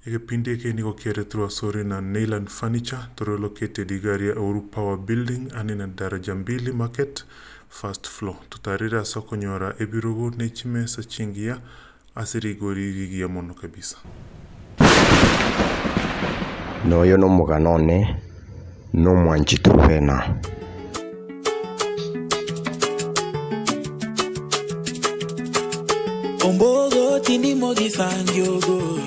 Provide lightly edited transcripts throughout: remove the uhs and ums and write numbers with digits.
Egepindi eke nigo kiaretirwe asore na Neyland Furniture, tore located iga aria Uhuru Power Building ane na Daraja Mbili Market, first floor. Totarire ase okonyora ebirogo ne chimesa chingiya ase rigori rigiya mono kabisa. Noyo nomogano one, nomwanchi Trufena. Ombogo tindi mogisangiogo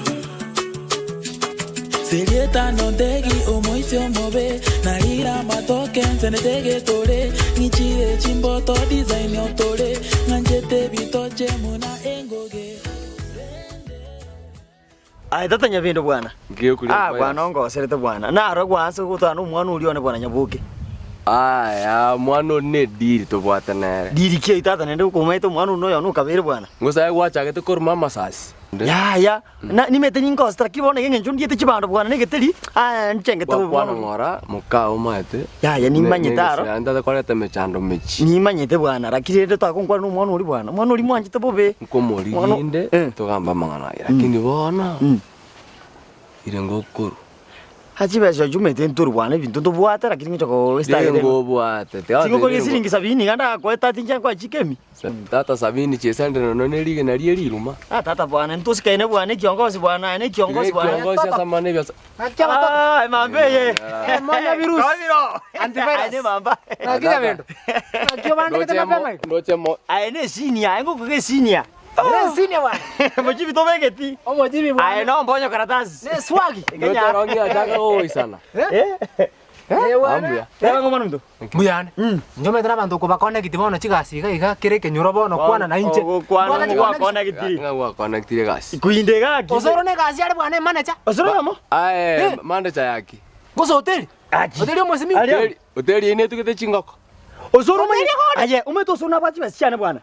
Serieta nontegi omoisi omobe Narira amatoke nsenete getore Ng'ichire chimboto design otore Ng'anchete bitoche muna engoge Aye tata Nyabindo bwana. Nkiyo kuria Ah kwa bwana ongoserete bwana. Naro gwansa gotwana na omwana oria one bwana Nyaboke. Aya omwana oria ne deal tobwate nere. Deal ki eyio tata naende okomaete omwana oria noyo one okabere bwana. Ngosae gwachagete koruma amasasi. Yaya na nimete ninkosete lakini bono iga eng'encho ndiete chibando bwana na egeteri aa nchengete bobe Gwakwana bono. ng'ora mokao omaete. Yaya nimanyete aro. Naende tata koreta emechando mechie. Nimanyete bwana lakini rende togonkwana na omwana oria bwana. Omwana oria mwanchete bobe. Nkomorigia inde Eh. togambe amang'ana aya lakini bono ire ngokorwa. Aa chibesa echio omanyete ntorwe bwana ebinto ntobwate lakini ng'inche ko Rende ngobwate tiga Tingokoria gotebia siringi sabini iga ndakoe tata inche nkoe chikemi. Tata sabini chiesende nonya ne rigena rie riruma. Ah tata bwana ntosikaine bwana ekiongosi bwana aye nekiongosi bwana. Ekiongosi ase amang'ana ebiasa. Ah emamba eye. Monya virusi. Kobiro. Antivirus. Aye nemamba. Naki Nyabendo. Naki obandegete mapema iga. Ndoche mo. Aye ne senior, aye ngokoga esenior. Ne senior bwana. Mochibi tobegeti. Omochibi bwana. Aye no mbonyo karatasi. Ne swagi. Ndoche rongi achaka gogoisana. Eh? Eh bwana. Ambuya. Teba ng'o mwana ominto. Mbuyane. Inche omanyete na abanto okobakonekiti bono chigasi iga iga kere ekenyoro bono kwana na inche. Ogokwana Bwata chikonekiti. gwakonegitiri. Ng'a gwakonekitire egasi. Kuinde gaki. Osoro ne egasi are bwana emanager. Osoro amo. Aye Eh. manager yaki. Gose hoteli. Gaki. Hoteli omosimi. Aria. Hoteli hoteli eye netugete chingoko. Osoro omanye. Aye omanyete osoro nabwate chibesa chiane bwana.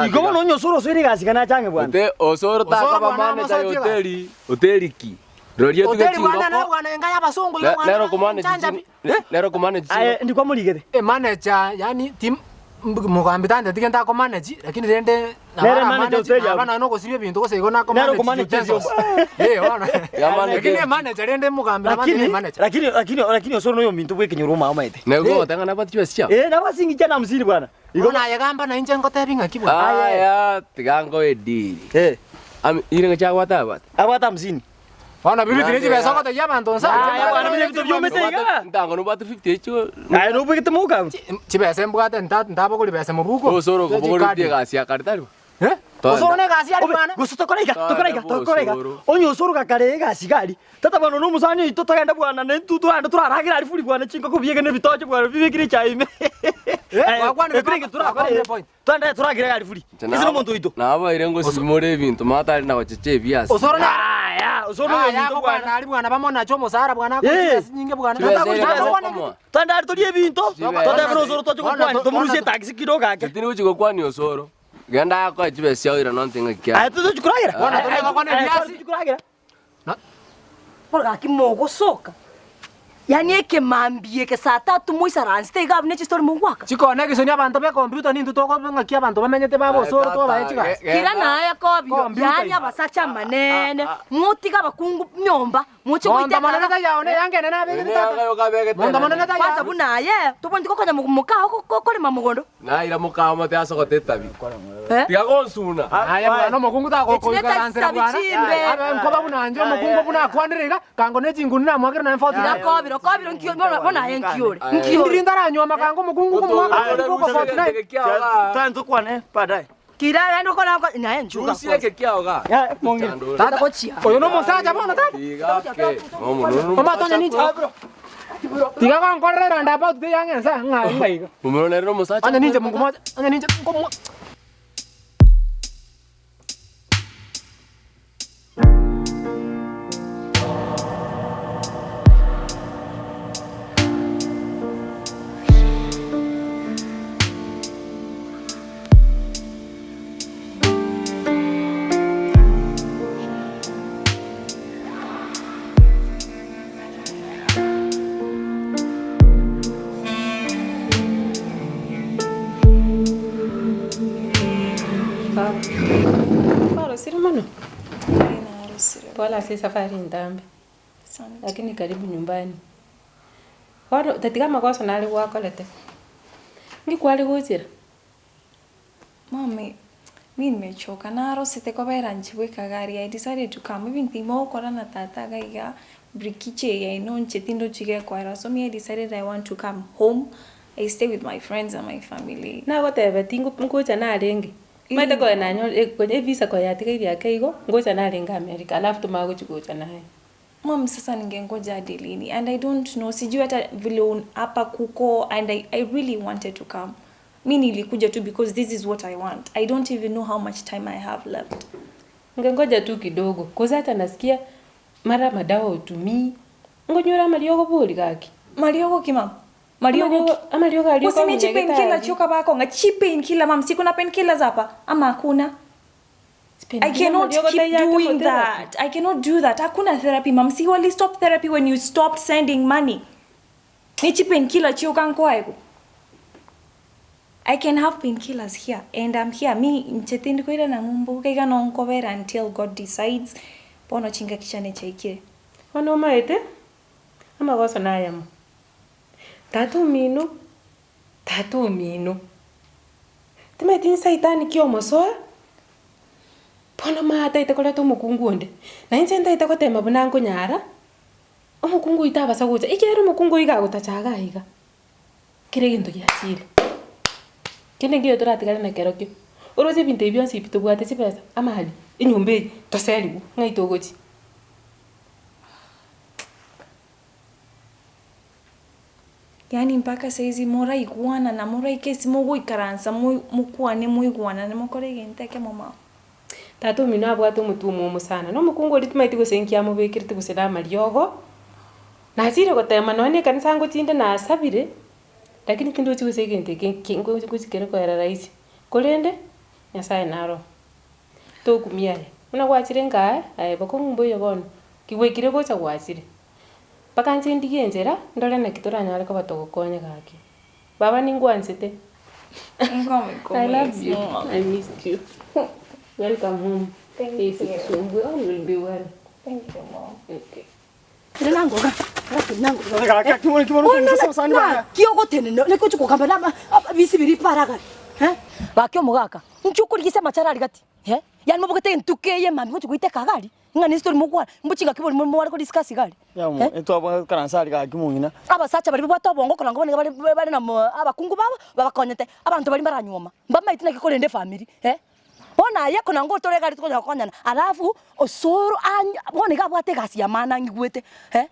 Igo bono onye osoro osoire egasi iga nachang'e bwana. Ote osoro Osoro takaba bwana manager ya amasotie egasi. hoteli. Hoteli ki? Roria etuge Hoteli bwana na chingoko. bwana enga ya abasongo iga Ne- bwana. Nero komanage Nchanja chi- pi. ne- nero komanage Aye chingoko. ndikwamorigete. Emanager yaani tim mogambi tanteti gento akomanage lakini rende nabo Nere manager aramanage hoteli naba abwo. nonya nogosibia ebinto gose igo Nere nakomanage okomanage utensils. ebinto. Eh bono. Ya manager. Lakini emanager rende mogambi nabande Lakini emanager. lakini lakini lakini osoro noyo ominto bw'ekenyoro omao omanyete. Nego goteba ng'a nabwate chibesa chiabo. Eh nabasingi chiane hamsini bwana. Igo naye gamba na inche ngotebi ng'aki bwana. Aya tiga nkoe deal. Eh. Ami ire ng'a chiabwate abwate. Abwate hamsini. Bono bibi tiri chibesa ogotebia abanto nsa. Aya bwana buna ebinto biomete iga. Ntango nobwate 50 echio. Aye nobwegete moka. Chibesa mbwate ntabogori besa mobuko. Osoro okobogoretie egasi ya kare tari bo? Eh? Osoro ne egasi yari bwana. Gose tokore iga, tokore iga, tokore iga. Osoro. Onye osoro gakare egasi iga aria. Tata bono na omosani oito togende bwana na intwe togende toraragere aria furi bwana chingoko biegene ebitoche bwana bibekire echae ime. Eh, gwakwanire Ekero eke torakore, gwakwanire point. togende toragere iga aria furi. Ase nomonto oito. Nabaire ngosimora ebinto matari na gochecha ebiasi. Osoro ne Aya, osoro Aya noyominto agokwana bwana. aria bwana bamonache omosara bwana akore Eh. chibesa chinyinge bwana. Chibesa Tata ere gochia besa gokwana komoa. Togende aria torie ebinto, Chibesa. totebe na osoro toche Bono gokwania, to- tomorusie bono to- etaxi kidogo ake. Titiri gochi gokwania osoro. Genda akoe chibesa chiao ira nonte ng'aki Aye kiaye. totochi koragera. Bono toria gokwana Aye, ebiasi. totochi koragera. Bono gaki mogosoka, yaani ekemambia eke saa tatu moisaransete iga abwo ne chistori mogoaka. Chikonekishoni abanto be computer nintwe tokoba ng'aki abanto bamenyete baba osoro tobae chigasi. Kira naye kobiro, Computer yaani iga. abasacha amanene, motige abakungu nyomba, moche Monto goiteka monene iga. taiyo one eanga ene nabegete tata. Monto monene taiyo. Kwanza buna aye, tobwenereti gokonya mokao korema mogondo. Naira mokao mote ase ogota etabi. Eh? Tiga gonsuna. Aye bwana omokungu tagokoikaransera Echine bwana. chimbe. Abe nkoba buna inche omokungu buna akwanire iga, kango ne chinguru namwakire naye mfauti Tiga naye. kobiro, kobiro nkio, bono bono aye nkiore, Indiri nkiore. ntaranyuoma kango omokungu komwaka otuko 49. Twende tukwane baadaye. Kira naende okora oko naye nchuka Rusia eke kiao ga. Ya, mong'ina. Tata, Gochia. oyo nomosacha bono tata. Tiga ke. Omonene Omatonya ninche. Tiga gonkorera roundabout teyang'e nsa ng'a ng'a iga. Omorero nere nomosacha. Onye ninche mungu moja, onye ninche nkomwa. Pole ase esafari entambe, Asante. lakini karibu nyumbani. Bono tatiga amagoso nare gwakorete, nki kware gochera? Mami, mi nimechoka, narosete kobera inche bweka iga aria, I decided to come, even timogokora na tata iga iga, brikiche eye yaino inche tindochi gekoera, so me I decided I want to come home, I stay with my friends and my family. Nagotebeti ngocha narenge, omanyete konya nanyore konya evisa konya yatigaire ake igo, ngocha narenge America alafu tomanye gochi gocha naye. Mom sasa ningengoja hadi lini and I don't know sijui hata vile hapa kuko and I, I really wanted to come mi nilikuja tu because this is what I want I don't even know how much time I have left. Ngengoja tu kidogo cause hata nasikia mara madawa hutumii, ngonyore amariogo bori gaki. Mariogo ki mum? Mariogo ki? Amariogo aria Gose ne okonya chi painkiller nyagetari. chioka bakonga chi painkiller mum si kuna painkillers hapa ama hakuna? I cannot keep doing that. I cannot do that. Hakuna therapy mum. Si wali stop therapy when you stopped sending money. Ne chi painkiller chioka nkoa I can have painkillers here and I'm here. Mi inche tindi koirana ng'umbu iga no nkobera until God decides. Bono chingaki chiane chiaikire. Bono omaete, amagoso nayamo. Tata omino, tata omino, Timaeti nsaitani ki omosoa? Bono maa taete koreta omokungu onde, na inche ntaete gotema buna nkonyara, omokungu oyio tabasa gocha, ekiagera omokungu oyio iga agotacha iga iga, kera egento giachire. Kende nkeiyo toratigare nakerokio, oroche ebinto ebi bionsi ebi tobwate chibesa, amari, enyomba eye, toserigwe, ng'ai togochia? Yaani mpaka saizi moraigwana na moraike ase mogoikaransa mokwane moigwanane mokore egento ekemo mama. Tata omino abwate omotwe omwomo sana, na omokungu oria timaeti gose nki amobekerete gose na amariogo, nachire gotema nonya na ekanisa ngochinde nasabire, lakini tindochi gose egento eke nki ngochi kere koera rahisi, korende Nyasaye naro. Tokumia aye, buna gwachire nkaye, aye bokong'u mboiyo bono, ki gwaikire gocha gwachire. Mpaka inche ndigie enchera, ndore naki toranyare koba togokonya gaki. Baba ningwanchete. I love you. I missed you. Welcome home. Thank you. All will be well. Thank you, mom. Okay. Kiogotenena naki kogamba na bisibiri paragari. Gaki omogaka, inki okorigisia amachara aria gati? Yaani mobogete entuko eye mambia gochia goiteka iga aria? Ng'a ne story mogokwana, mbochi ngaki bori mware ko discuss iga aria? Yamo, etwabwakaransa aria gaki mong'ina. Abasacha baria babwate obongo koranga bono nigo bare bare na abakungu babo babakonyete, abanto baria mbaranyuoma, mbamaeti naki korenda efamiri eh. Bono aye konanga otore egari tokonyara gokonyana, alafu osoro anya bono iga abwate egasi ya maana ang'igwete eh.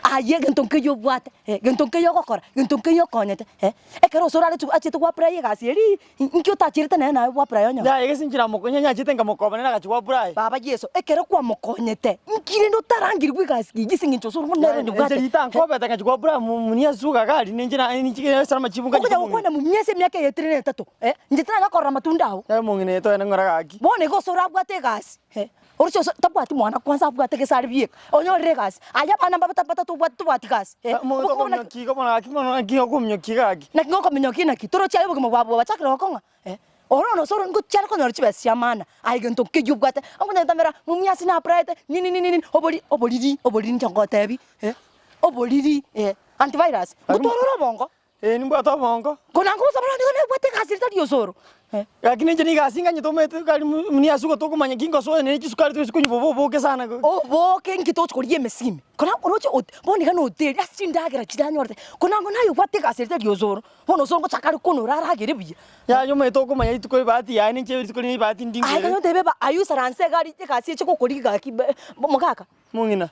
Aye egento nkeiyo obwate, egento nkeiyo ogokora, egento nkeiyo okonyete eh, ekero osoro are achete go apply egasi eria, inki otacherete nere naye go apply onyore? Yaya gese inche namokonya nyachete nkamokoba nere agachia go apply. Baba Yeso, ekero kwamokonyete, inki rende otarangirwe egasi eyio ase eng'encho osoro buna nere Inche onyebwate? rita nkobete ngachia go apply munia suga gari ninche na ninche ase amachibu ngachia Okonya komong'ina. gokwana mumia ase emiaka eye etire na etato eh, inche tinanya korora amatunda ao. Yaya omong'ina oye toende ng'ora gaki. Bono igo osoro abwate egasi eh. Oroche ase tabwati mwana kwanza abwate gesare bieka, onyorire egasi, aye abana mbabe tobwati tobwati gasi eh, Omonto obokima buna okominyokia iga bono gaki mono naki okominyokia iga gaki. Naki ngokominyokia naki, torochi aye obogima bwabo bwachakire gokong'a eh, oro bono ase oro ngochiare konyora chibesa chia maana, aye gento nkeyio obwate, omonto otamera mumia ase na applyete nini nini nini, obori oboriri oboriri inche ngotebi eh, oboriri eh, antivirus, ngotwara ore obongo. Ee, nimbwate obongo. Konanga gosaba naende nigo nebwate egasi ere tari osoro. Eh. Lakini inche nigo ase inganyete omanyete gari muna ase ogotokomanya ki ngosoa nere chisukari toise konywa bobe oboke sana. Oboke inki togochi korigia emesimi. Kona oroche ot bono iga noteri ase chindagera chiria anyorete. Konango naye obwate egasi ere tari osoro. Bono osoro ngochaka are konora aragere buya. Yaya omanyete okomanya rituko ebahati yaye ninche rituko rinde ebahati Aye ndingere. kanya otebe ba aywo isaranse iga aria egasi eche gokorigia gaki be mogaka. Mong'ina,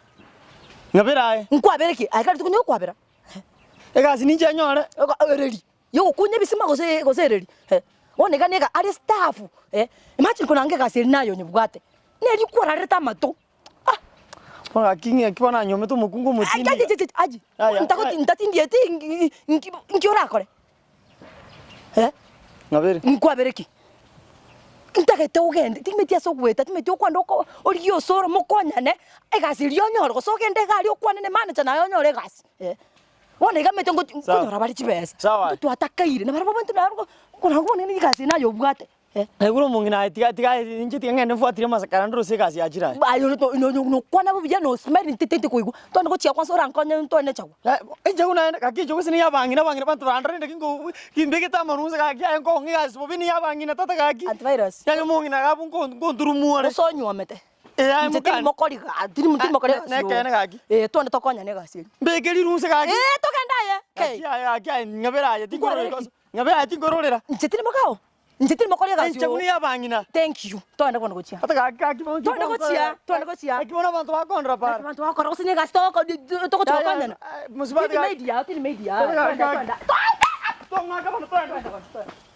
ng'abere aye. Nkwabere ki? Aye kare rituko nigokwabera. Egasi ninche nyore. Ereri yogokunya ebisima gose gose ereri eh, bono iga niga are staff eh, imagine konanga egasi eria naye onyebwate, neri kwararete amato ah. Bono gaki ng'aki bono nanyomete omokungu omotindi iga. Achi achi Yaya, ntagoti ntatindieti nki nki orakore eh, Ng'abere. nkwabere ki? Ntagete ogende, timeti ase ogoeta, timeti okwenda oko origie osoro mokonyane, egasi eria onyore, gose ogende iga aria okwane ne manager naye onyore egasi eh. Bono iga omanyete ngochi Sawa. nkonyora bare chibesa, Sawa. intwe twatakaire, na barabwo abanto naro kona bono egasi eye naye obwate. Naigure omong'ina aye tiga tiga inche tiga ng'ende mfuatirie amasakara ndore egasi yachire aye. Aye nokwana bobe buya nosmile intwe tindi koigwa, twende gochia kwanza orankonye ntwane echagwa. Enchagu naende gaki enchagu ase niya abang'ina abang'ina abanto barandore naki nko kimbegete amarwa nse gaki aye nkong'a egasi bobe niya abang'ina tata gaki. Antivirus. Yaani omong'ina iga abwo nko nkonturumua ore. Gose onyuomete. Eh aye Inche mokani. tindi mokori ga tindi mokori egasi oo. Nekeene gaki. Eh twende tokonyane egasi eye. Mbeke rirunse gaki. Eh togende aye Gaki kei. aye gaki aye ng'abere aye tinkorora Nkwarere ki? rikoso. Ng'abere aye tinkororera. Inche tindi mokao. Inche tindi mokori egasi Enchagu oo. niya abang'ina. Thank you. Togende bono gochia. Ata gaki gaki bono Twende gochia, twende gochia. Naki bono abanto bakondora Naki para. abanto bakora gose negasi togoko togochia gokonyana. Mosubati Tindi gaki. maid yao, tindi maid yao. Tata gaki Twende, gaki. twende. Tong'aka bono twende.